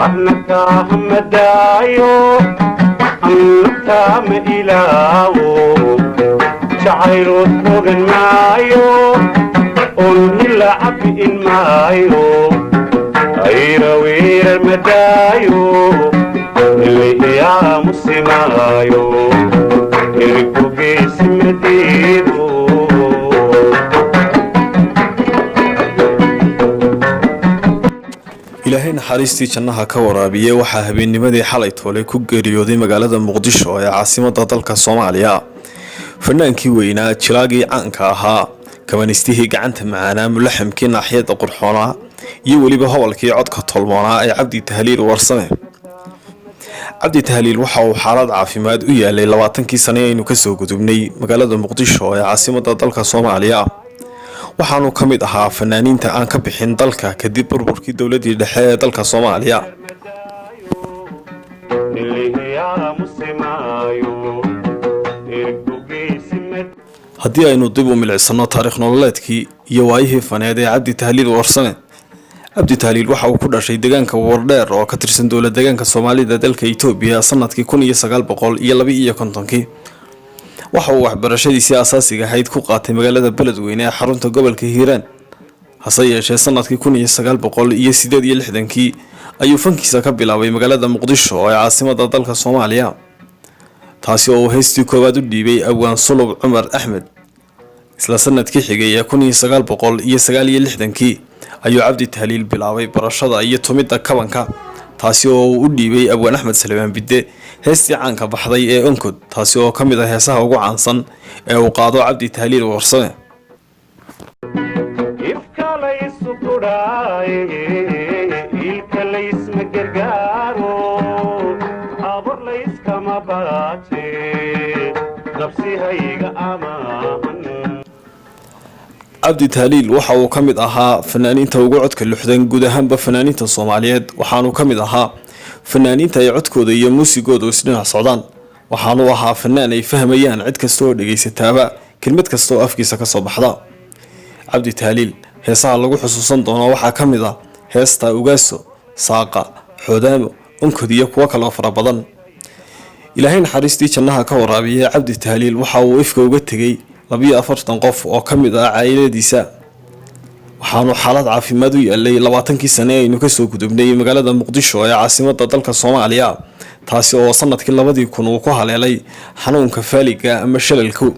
Annakahamadaayo, annakaama ilaawo, jacaylood ogan maayo, oon hila cabbi'in maayo, ayra weerar madaayo, ilihiyaamusimaayo, irikugeesi madiido. Ilaahay naxariistii jannaha ka waraabiye, waxaa habeennimadii xalay toole ku geeriyooday magaalada Muqdisho ee caasimada dalka Soomaaliya fanaankii weynaa, jilaagii caanka ahaa, kabanistihii gacanta macaanaa, mulaxamkii naaxiyada qurxoonaa iyo weliba hobolkii codka tolmoonaa ee Cabdi Tahliil Warsame. Cabdi Tahliil waxa uu xaalad caafimaad u yaalay 20kii sane aynu kasoo gudubnay magaalada Muqdisho ee caasimada dalka Soomaaliya. Waxaanu ka mid ahaa fanaaniinta aan ka bixin dalka kadib burburkii dowladii dhexe ee dalka Soomaaliya. Haddii aynu dib u milicsano taariikh nololeedkii iyo waayihii faneed ee Cabdi Tahliil Warsame, Cabdi Tahliil waxa uu ku dhashay deegaanka Wardheer oo ka tirsan dowlad deegaanka Soomaalida dalka Itoobiya sanadkii 1952-kii. Waxa uu waxbarashadiisii asaasiga ahayd ku qaatay magaalada Beledweyne ee xarunta gobolka Hiiraan. Hase yeeshee, sanadkii 1968-kii ayuu fankiisa ka bilaabay magaalada Muqdisho ee caasimada dalka Soomaaliya, taasi oo uu heystii koowaad u dhiibay abwaan Sulub Cumar Axmed. Isla sanadkii xigay ee 1969-kii ayuu Cabdi Tahliil bilaabay barashada iyo tumidda kabanka, taasi oo uu u dhiibay abwaan Axmed Salebaan Bidde heestii caanka baxday ee Onkod, taasi oo ka mid ah heesaha ugu caansan ee uu qaado Cabdi Tahliil Warsame. Ifka laysu tudhaaye, ilka laysma gargaaro, abor layskama baaje, nabsihayga amaahan. Cabdi Tahliil waxa uu ka mid ahaa fanaaniinta ugu codka luxdan guud ahaanba fanaaniinta Soomaaliyeed. Waxaanu ka mid ahaa fanaaniinta ay codkooda iyo muusigoodu isdhinac socdaan. Waxaanu ahaa fanaan ay fahmayaan cid kasta oo dhegaysataaba kelmad kasta oo afkiisa kasoo baxda. Cabdi Tahliil heesaha lagu xusuusan doono waxaa ka mid ah heesta Ugaaso, Saaqa, Xoodaamo, Onkod iyo kuwo kaloo fara badan. Ilaahay naxariistii jannaha ka waraabiye, Cabdi Tahliil waxa uu ifka uga tegey 42 qof oo ka mid ah caa'iladiisa. Waxaanu xaalad caafimaad u yaalay 20kii sane aynu kasoo gudubnay magaalada Muqdisho ee caasimada dalka Soomaaliya, taasi oo sanadkii 2000 uu ku haleelay xanuunka faaliga ama shalalku.